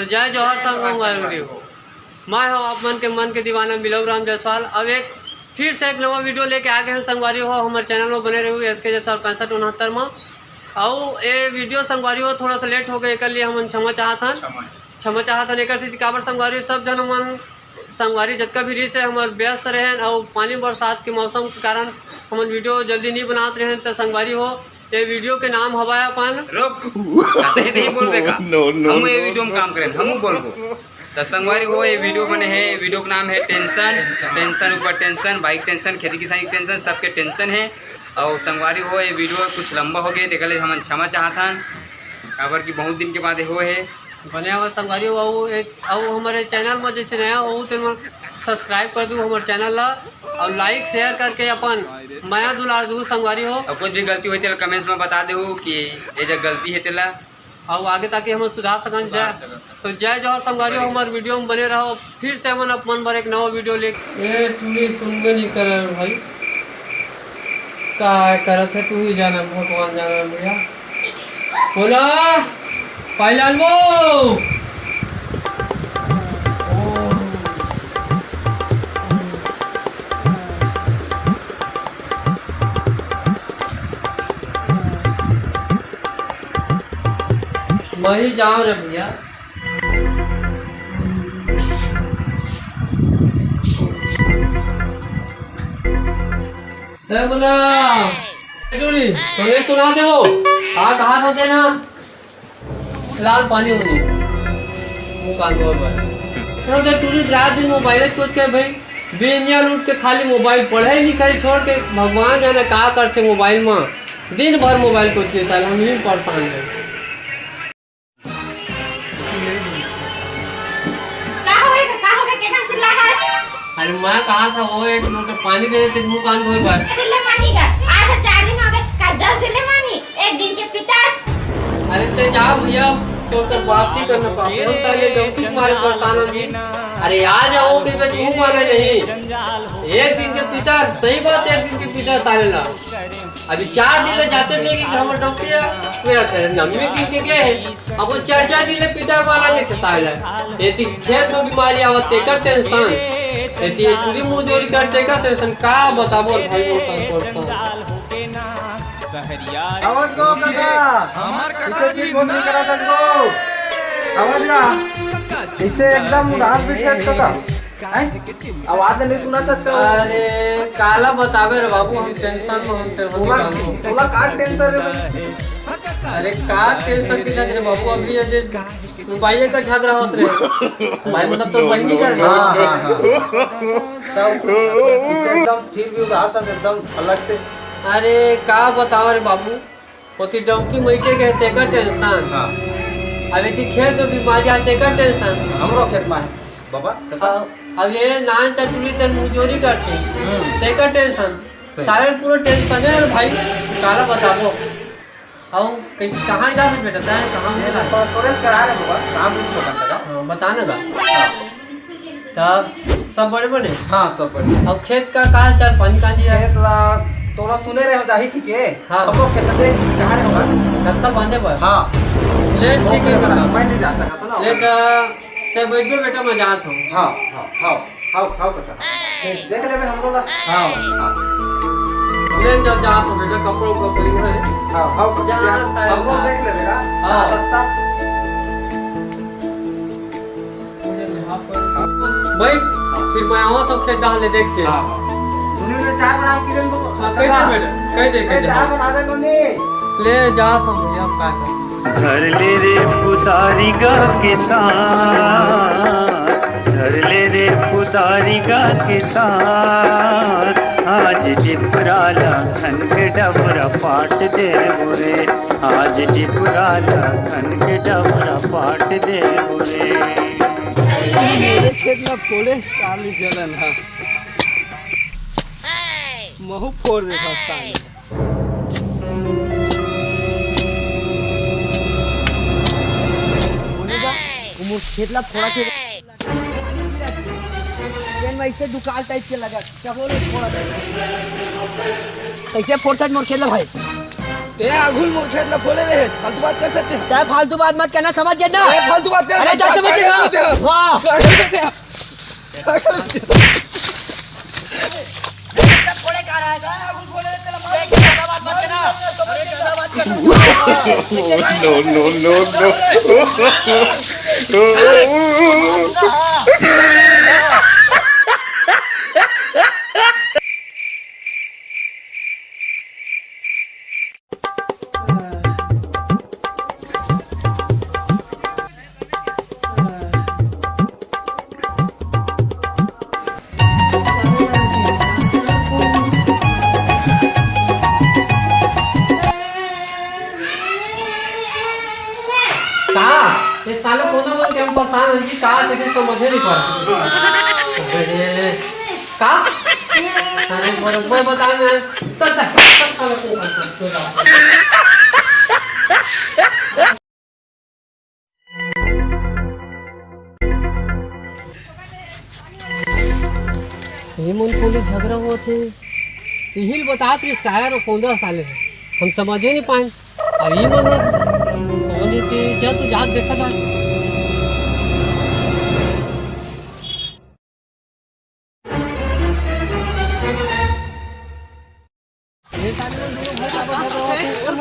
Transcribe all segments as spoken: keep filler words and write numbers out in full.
जय जोहार संगवारी हो, मैं हूं आप मन के मन के दीवाना मिलव राम जायसवाल। अब एक फिर से एक नवा वीडियो लेके आ गए हैं संगवारी हो। हमर चैनल में बने रहू एस के जायसवाल पैंसठ उनहत्तर में। अउ ये वीडियो संगवारी हो थोड़ा सा लेट हो गए, एकर लिए हमन क्षमा चाहत हन। क्षमा चाहत हन। एकर सेती काबर संगवारी हो, सब झन हमन संगवारी जतका भी रहिस हे हमर व्यस्त रहेन, अउ पानी बरसात के मौसम के कारण हमन वीडियो जल्दी नहीं बनात रहेन। त संगवारी हो, ये वीडियो के नाम हवय अपन रुक, कतही नहीं बोलबे का? No, no, हम ये no, वीडियो में no। काम करें, हम बोलबो। तो संगवारी हो, ये वीडियो बने हैं, वीडियो का नाम है टेंशन। टेंशन ऊपर टेंशन, बाइक टेंशन, खेती किसानी टेंशन, सबके टेंशन है। और संगवारी हो, ये वीडियो कुछ लंबा हो गया, तेकर ले हमन क्षमा चाहत हन, काबर कि बहुत दिन के बाद ये हो है। बने हवा संगवारी हो, अउ एक, अउ हमारे चैनल में जैसे नया हो, तेन मन सब्सक्राइब कर दू हमारे चैनल ला, और लाइक शेयर करके अपन मया दुलार दू संगवारी हो। और कुछ भी गलती होई, तेला कमेंट्स में बता देहू कि ये जग गलती है तेला। अउ आगे ताकि हम सुधार सकन। जय, तो जय जोहार संगवारी हो, हमारे वीडियो में बने रहो। फिर से हमन अपन बर एक नवा वीडियो ले। ए टूरी सुनबे नहीं करे भाई, का करत है तू ही जाना, भगवान जाना भैया। बोला पहलवान वो। मैं ही जाऊँ रे भैया। ए मुन्ना, ए टूरी, तो ये सुना दे वो। हाँ, कहा था तेरा? लाल पानी होनी। वो कान धोए भाई। तो ये टूरी रात दिन मोबाइल चोट के भाई, बेनिया लूट के खाली मोबाइल पढ़े लिखे छोड़ के भगवान जाने का करते मोबाइल में। दिन भर मोबाइल चोट के साला हम भी परेशान है। का हो गए, का हो गए, कैसन चिल्ला है आज? अरे मैं कहा था वो एक लोटा पानी दे देते, मुंह कान धोए बार। अरे ले मानी का, आज से चार दिन हो गए, का दस दिन ले मानी, एक दिन के पितर। अरे ते जा भैया, तो तो बात ही करना पापा, हम साले डौकी के मारे परेशान हो गए। अरे आ जाओ कि मैं तू माने नहीं, एक दिन के पितर, सही बात है, एक दिन के पितर साले ला। अभी चार दिन ले जाते नहीं कि हमर डौकी है, मेरा थे नम्मी दिन के गए हैं। अब वो चार चार दिन ले पितर वाला के थे साले। एती खेत में बीमारी आवत तेकर टेंशन, एती ये टूरी मुंह जोरी कर तेकर टेंशन, का बताबो भाई वो संग परेशान। आवाज गो काका, पीछे चीज फोन नहीं करा सकबो। आवाज गा, इसे एकदम उदास भी ठेक सका। हैं? आवाज नहीं सुना था इसका। अरे, काला बतावे रे बाबू, हम टेंशन में, हम टेंशन तोला, में काम। तोला का टेंशन रे भाई? अरे, का टेंशन की था रे बाबू, अभी ये जे मोबाइल का झगड़ा होत रहे। भाई, मतलब, तो बहनी कर हाँ, हाँ, हाँ। तब इसे एकदम फिर भी उदास है, एकदम अलग से। अरे, का बतावे रे बाबू, ओती डौकी मइके के हे, तेकर टेंशन। हाँ। अब एती खेत में बीमारी आ, तेकर टेंशन। हमरो खेत में है, बाबा, कसा? अब, अब ये नान चटुली तन मुजोरी करथे, हम्म। तेकर टेंशन। सही। सारे पूरा टेंशन है यार भाई, काला बताबो। अउ कैसे, कहाँ जा से बेटा, तैं कहाँ ये मिला? तो तोरेच करा रे बाबा, काम नहीं पता लगा। हाँ, बता ना बा। हाँ। तब सब बड़े बने? हाँ, सब बढ़िया। अउ खेत का का हाल चाल, पानी कांजी है? खेत ला तोला सुने रहे हो जाही कि के? हाँ। हमको खेत दे कि कहाँ रहे होगा? धक्का बांधे पर? हाँ। ले, ठीक है, ओके, काका। मैं नहीं जा सकता ना। ले, का, ते बैठ गए बेटा, मैं जात हूँ। हाँ, हाँ, हाँ, हाँ, हाँ, काका। देख ले बे हमरो ला। हाँ। हाँ। ले, चल, जात हूँ बेटा, कपड़ों को पड़ी है। हाँ, हाँ, जा, जा, साइड हमरो ला। देख ले बेटा। हाँ। रास्ता। बैठ, फिर मैं आवा तो खेत डाल ले देख के। हाँ, हाँ। दुनिया में चाय बना के दे दो। हाँ, कह दे बेटा, कह दे, कह ए, दे। चाय बना दे कोनी। ले जा तो भैया, का कर। धर ले रे पुतारी गा के साथ, धर ले रे पुतारी गा के साथ, आज टिपरा ला खन के डबरा पाट दे रे। आज टिपरा ला खन के डबरा पाट दे रे। मेरे खेत में फोड़े साली जलन है। महू फोड़ दे था साली। बोले बा, वो मोर खेत ला फोड़ा के। ये मैं इसे दुकाल टाइप के लगा, क्या बोले फोड़ा दे। कैसे फोड़ता है मोर खेत ला भाई? ते आघू मोर खेत ला फोड़े रहे, फालतू बात कर सकते हैं। तैं फालतू बात मत करना, समझ गे ना? ए, फालतू बात कर अरे, जा समझ गे ना? वाह। No, no, no, no. का? ये साले कोना मन के हम परेशान होई कि का, तेके समझे नहीं पड़त। अरे, का? अरे, बरोबर बता ना। चल, चल, चल, साले को, चल, चल, चल। ये मन कोने झगड़ा होत हे, इही ल बतात रहिस का यार, वो कोंदा साले हे। हम समझे नहीं पाए। अब ये मन ह, कौन हे ते, जा तू जाके देखा जा।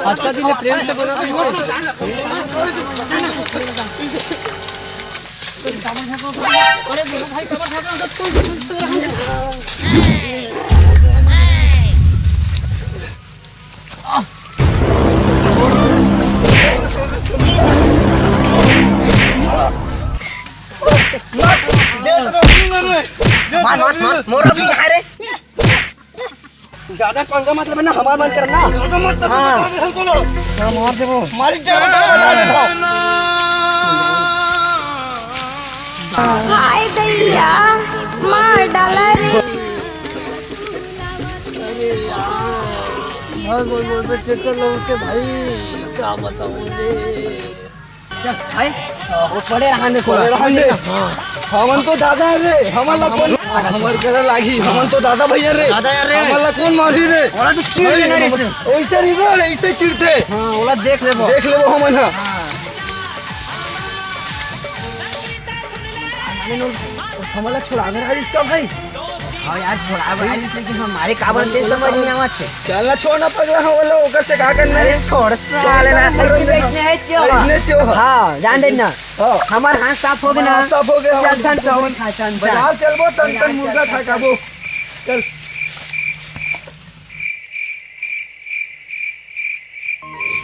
अतका दिन ले प्रेम से बोला था। मार, मार, मार, मोरा भी है रे। ज्यादा पंगा मत लेबे ना, हमार मन करना। ज्यादा मत लेबे, हाँ। मत लेबे, सुनो। हाँ, मार देबो। मालिक जान, मार देबो। हाय दैया, मार डाला रे। अरे यार, भाई बोल बोल पे ट्रैक्टर लोग के भाई, का बताऊं रे। चल भाई, वो पड़े रहा ने कोला, पड़े रहा ने। हाँ। हमन तो दादा रे, हमन ला कौन, हमर करा लागी, हमन तो दादा भैया रे। दादा यार रे। हमन ला कौन मारी रे? ओला तो चिढ़ भाई, लेना रे। ओइसे नहीं रे, ऐसे चिढ़ते। हाँ, ओला देख लेबो। देख लेबो हमन हा। हाँ। हमन ला छुड़ावे रहा इसका भाई। हाँ यार, छोड़ा भाई, लेकिन हमारे काबर ते समझ नहीं आवत हे। चल ना, छोड़ ना पगला, हाँ, बोलो, ओकर से का करना अरे है? छोड़ साले ना, छोड़ ऐसे ना। बैठने हैं क्यों? बैठने क्यों? हाँ, जान दे ना। हाँ। हमार हाथ साफ हो गया ना? हाथ साफ हो गया, चल, हम चल, चल, खा, चल, चल। बाजार चलबो, तन, तन मुर्गा खा खाबो। चल।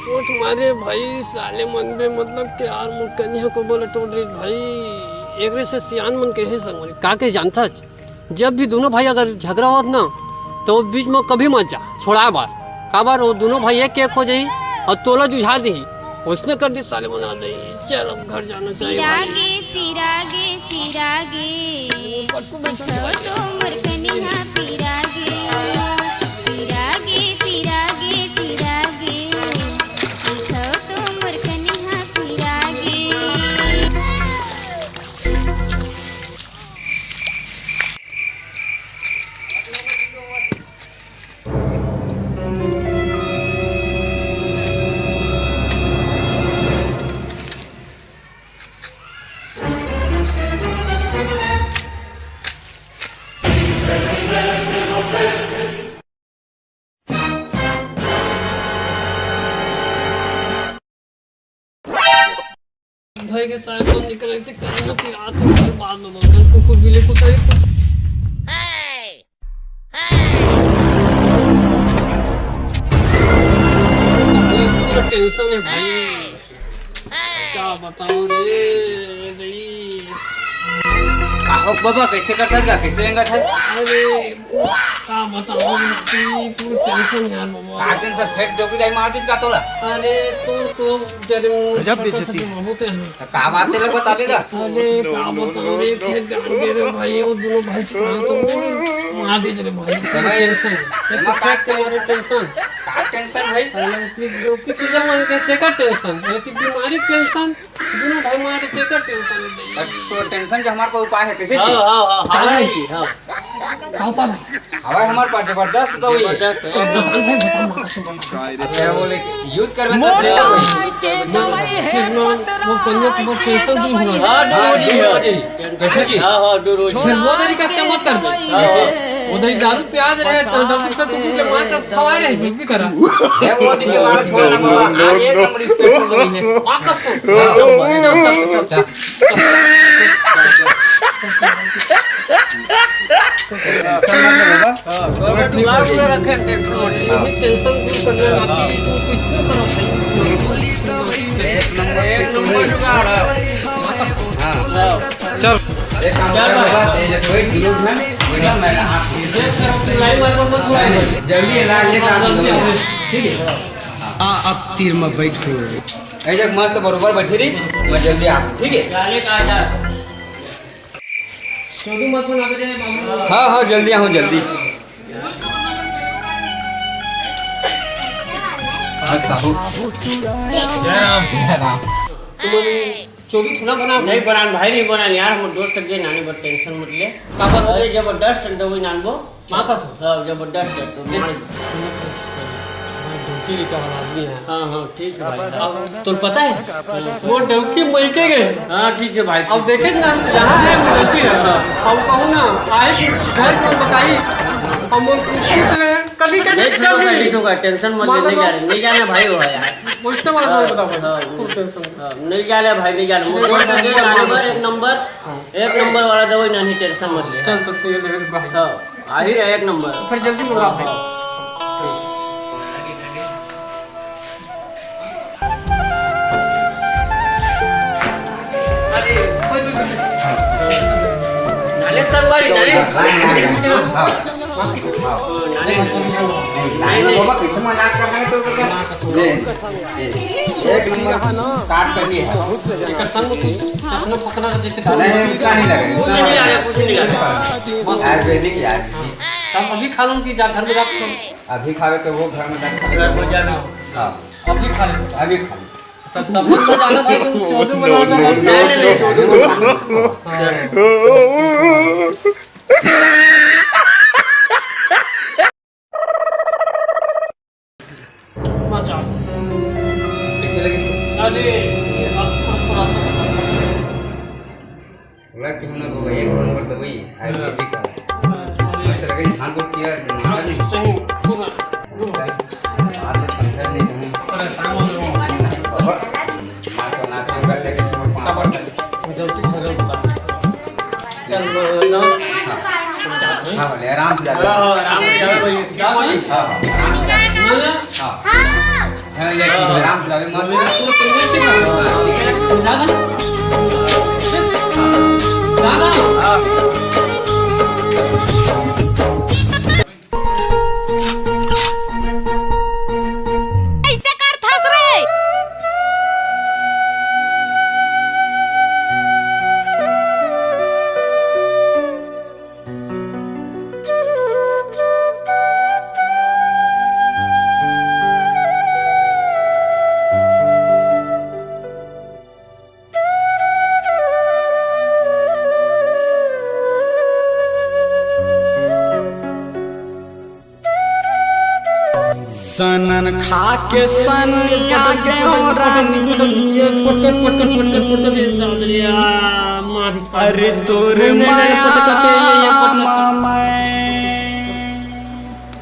टोंट मारे भाई, साले मन बे, मतलब, प्यार मोर कनिहा को बोले टोंट रे भाई। एकरे से सियान मन कहे संग, का के जानथस? जब भी दोनों भाई अगर झगड़ा होत ना, तो वो बीच में कभी मत जा, छोड़ा बार। काबर वो दोनों भाई एक एक हो जाई और तोला जुझा देही। उसने कर दी साले बना दे। चल अब घर जाना चाहिए भाई। पिरागे, पिरागे, पिरागे। पटकू बैठ जा। तो मोर कनिहा पिरागे। पिरागे, पिरागे, पिरागे। तो मोर कनिहा पिरागे। भाई के साइड में निकल के करना कि रात में भाई बाद में बोल, कुकुर बिल्ली कुछ नहीं कुछ। साले पूरा टेंशन है भाई, क्या बताऊं रे भाई। का हो बाबा, कैसे करथस गा, कैसे रेंगत है? अरे का बताऊं रे, पूरा टेंशन यार बाबा। का टेंशन, फेर डोकरी दाई मार दिस का तोला? अरे तू तो तेरे मुंह गजब छोटा बेइज्जती। सा बहुत है। त का बात तेला बताबे गा? अरे का बताऊं रे, खेत डाल दे रे भाई, वो दोनों भाई छुड़ाना तो मार दे रे भाई। भाई, टेंशन है। एक तो एमा का खेत के मारे टेंशन। का टेंशन भाई? अरे तू डोकरी तुझे मन के तेका टेंशन, ये तो बीमारी टेंशन। दोनों भाई मार के कर टेंशन ले। तो टेंशन के हमारे को उपाय है, कैसे हाँ, हाँ, हाँ, हाँ, हाँ। का उपाय? हवा हमारे पास जबरदस्त दवाई है। जबरदस्त है। तो बताओ भाई, बताओ, माँ कसम। अच्छा, वो लेके यूज़ करबे तो मोर दे दो। दवाई है, फिर वो, वो पंजाब के बाद टेंशन दूर हो जाए। हाँ, दूर हो जाए। हाँ, दूर हो जाए। हाँ, हाँ, दूर हो जाए। फिर वो तरीका से मत कर बे। हाँ, हाँ। वो दही दारू प्याज रहे, तो डॉक्टर पे कुकुर के मार के खवा रहे, कुछ भी करा। ये वो दिन के मारा छोड़ ना बाबा, आज एक नंबर स्पेशल बनी है। माँ कसम। हाँ, चल, चल, चल, चल। हाँ, तो अगर जुगाड़ में रखे टेंशन, ये टेंशन दूर करने वाली तू कुछ ना करो भाई। एक नंबर, एक नंबर जुगाड़ है। हाँ। चल। एक काम कर बाबा, ये जो कोई वीडियो ना, वीडियो मैं ना आप लाइव वाला मत बोल। नहीं, नहीं, जल्दी ला, लेकर आ दो। ठीक है? आ, अब तीर में बैठो। ऐसे मस्त बरोबर बैठी रही, मैं जल्दी आ, ठीक है? जाले का जा। छोटू मत फोन आवे रे बाबू। हाँ, हाँ, जल्दी आऊँ, जल्दी। हाँ, साहू। जय राम। जय राम। तुम चोरी थोड़ा बना। नहीं बनान भाई, नहीं बनान यार, हम दोस्त के नानी पर टेंशन मत ले। का बात? अरे जबरदस्त अंडा वही नानबो। माँ कसम। हाँ, जबरदस्त है, तो देख। मान। मैं डौकी लेके वाला आदमी है। हाँ, हाँ, ठीक है भाई। अब तो पता है, वो डौकी मइके गए। हाँ, ठीक है भाई। अब देखे ना, यहाँ है, वो डौकी है। अब कहूँ ना, आए घर को बताई, हम लोग पूछते हैं, कभी, कभी, नहीं, ठीक होगा, कभी। ठीक होगा, टेंशन मत ले, माता नहीं तो जाने, नहीं जाने भाई, वो है यार। पूछते माता हाँ, बताओ भाई, हाँ, खूब टेंशन। हाँ, नहीं जाने भाई, नहीं जाने। नहीं, मोटो नहीं, लगे, नहीं, नानी नहीं। बार एक नंबर, हाँ। एक नंबर वाला दवाई, नानी टेंशन मत ले। चल, तो तू ये ले भाई। हाँ। आ ही रहा है एक नंबर। फिर जल्दी बुला भाई। अरे, कोई, कोई, कोई। नाले संगवारी, नाले। हाँ, हाँ, हाँ, हाँ। नाले। नहीं, नहीं, बाबा, कैसे मजाक कर रहे हैं तो करके? ये, ये, एक नंबर काट कर दिए। एकर संग तू चखना पकना जैसे नहीं, नहीं, उसका नहीं लगा, उसका कुछ नहीं लगा, कुछ नहीं लगा। आयुर्वेदिक है, आयुर्वेदिक। तब अभी खा लो कि जा घर में जाके खा लो। अभी खावे तो वो घर में जाके खा लो। घर में जाके। हाँ। अभी खा लो। अभी खा लो। तब, तब तो जाना था तुम चोदू बना था। नहीं, नहीं, नहीं, चोदू बना। हाँ। मजा। कैसे लगे? अरे, अब थोड़ा सा। थोड़ा कि हम लोग एक नंबर दवाई, आयुर्वेदिक का। हाँ, थोड़ा ऐसे लगे, हाँ, गुड़ किया, हाँ, मारा नहीं। सही, पूरा, पूरा। आज तो समझा नहीं हूँ। परेशान हो रहे हो। और माँ को नाचने का लेके इसको पापड़ डाल। गलती से गलत बता। चल, बोलो ना। हाँ, बोले, आराम से जा। हाँ, हाँ, आराम से जा भाई। क्या बोली? हाँ, हाँ, आराम से जा। हाँ। हाँ, ये आराम से जा, मस्त। दादा। दादा। हाँ। कइसे करथस रे? सनन खा के सनिया गेव रानी। ये पटक, पटक, पटक, पटक, पटक, ये डाल दिया, मार। अरे तोर नहीं, नहीं, नहीं, माया पटक, पटक, ये, ये पटक। मामा।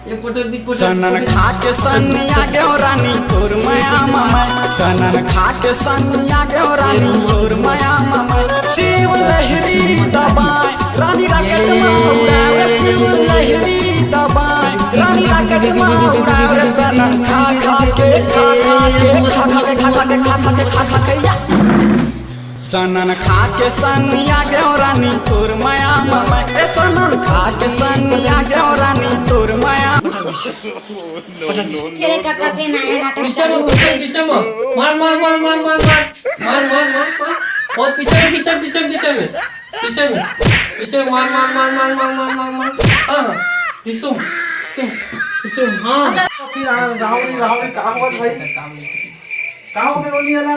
ये पटक दी, पटक, सनन पटक। खा के सनिया गेव रानी तोर माया मामा। सनन खा के सनिया गेव रानी तोर माया मामा। शिव लहरी दबाए, रानी रॉकेट में उड़ावे। शिव लहरी दबाए, रानी रॉकेट में उड़ावे। सनन खा खा के, खा खा के, खा खा के, खा खा के, खा खा के, खा खा के, या। सनन खा के सनिया गेव रानी तोर माया मामा। ए सनन खा के सनिया गेव रानी तोर माया। खेले का कथे ना है, नाटक पीछे में, चालू हो पीछे, गई। पीछे में। मार, मार, मार। मार, मार, मार, मार। और पीछे में, पीछे, पीछे, पीछे में। पीछे में। पीछे में, मार, मार, मार। हाँ, हाँ। रिसुम, रिसुम, रिसुम, हाँ। फिर आ, राहुल, राहुल, का हुआ भाई? का हो गया रोनी वाला?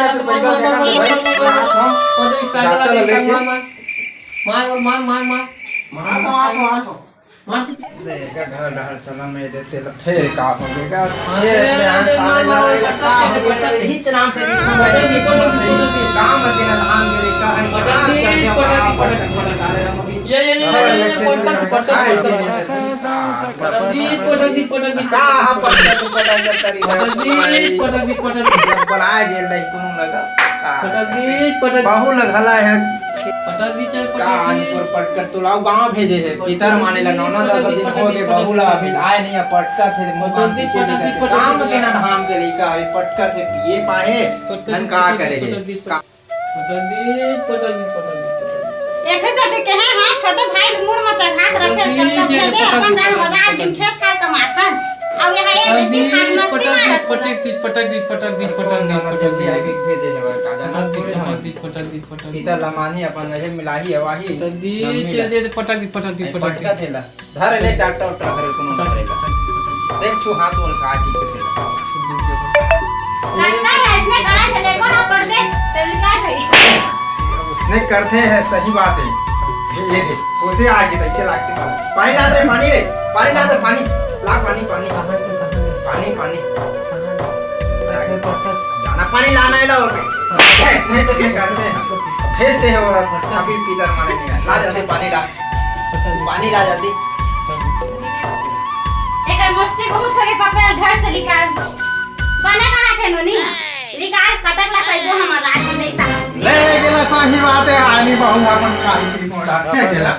ना, तू बैठो, देखा ना, भाई, मार, मार। डॉक्टर लगे के। मार, मार, मार, मार। मार, मार, मार, मार। मार, मार, मार। मार। देगा घर डहर चला, मैं देते ल-, फेर का हो गेगा? हाँ, फेर दे, मैं दे, साले मार, मार, लगे पटक का दे, हो गेगा? पटक। यही नाम से नहीं, पटक दे, पटक दे। काम के ना धाम के का है? पटक दे, पटक दे, पटक दे, पटक दे। ये, ये, ये, ये, ये, पटक, पटक, पटक। पटक दी, पटक दी, पटक दी। का हम पटक दी, पटक दी, तरी है। पटक दी, पटक दी, पटक दी। सब बलाए गेल रही कोनो लगा। का? पटक दी, पटक दी। बहू लग हला है। पटक दी, चल, का पटक दी। आनपुर पटकत तो लाओ, गाँव भेजे है। पितर माने ला नौ नौ दस दस दिन हो गए, बहू ला अभी आए नहीं है, पटकत है, मुँह पटक दी, पीछे पटक दी, निकल के। पटक दी, काम के ना धाम के लइका है, पटकत है, पिए पाए, पटक दी, धन का पटक दी, करे है? पटक दी, पटक दी। का पटक दी, पटक दी, पटक दी। एखे से देखे हैं, हाँ, छोटे भाई मूड़ में चढ़ा के रखे, पटक दी, तब तक ये भेजे, पटक अपन दी, गाँव पटक दी, रात दिन पटक दी। खेत खार कमाथन। अब यहाँ ये पटक देखी, दी, खाली मस्ती पटक दी, मारत पटक दी, पटक दी, पटक दी, पटक दी, पटक दी। जल्दी आके भेजे है, का जाना पटक दी, थोड़ी पटक हम। दी, पटक दी, पटक दी। पिता लमानी अपन रहे मिलाही हवाही। पटक दी, मम्मी चल ला। दे, पटक दी, पटक दी, ए, पटक दी। पटका थेला। धर ले डॉक्टर, डॉक्टर, धर कोनो धरे ला। देख, छू हाथ बोल से आके से दे। डॉक्टर, इसने करा थे, लेको ना पड़ दे, तेरे का है? उसने करते हैं, सही बात है। ये, ये दे, उसे आके तो इसे लागते पानी। पानी ला दे, पानी रे, पानी ला दे, पानी। ला पानी, पानी। कहाँ से, कहाँ से? पानी, पानी। कहाँ से? जाना पानी लाना है ना, और इसने से करते हैं। भेजते हैं और अभी पीतर माने नहीं आए। ला जल्दी पानी ला। पानी ला जल्दी। एकर मस्ती बहुत हो गई, पापा घर से निकाल। बने कहाँ थे नोनी? निकाल, पटक ला सही को हमर रात में नहीं सहा। ले गेला, सही बात है, आनी बहू अपन खाई पी मोड़ा। ले गेला।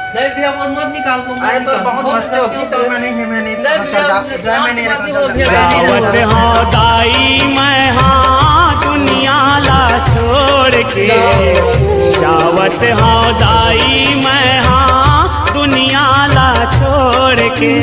नहीं भैया, वो मत निकाल, वो मत अरे तो निकाल। बहुत बहुत मस्ती होती, तो मैं नहीं, मैं नहीं नहीं समझता, भैया, जा, जा, मैं नहीं रखना चाहता। जावत हौं दाई मैं हाँ दुनिया ला छोड़ के, जावत हौं दाई मैं हाँ दुनिया ला छोड़ के।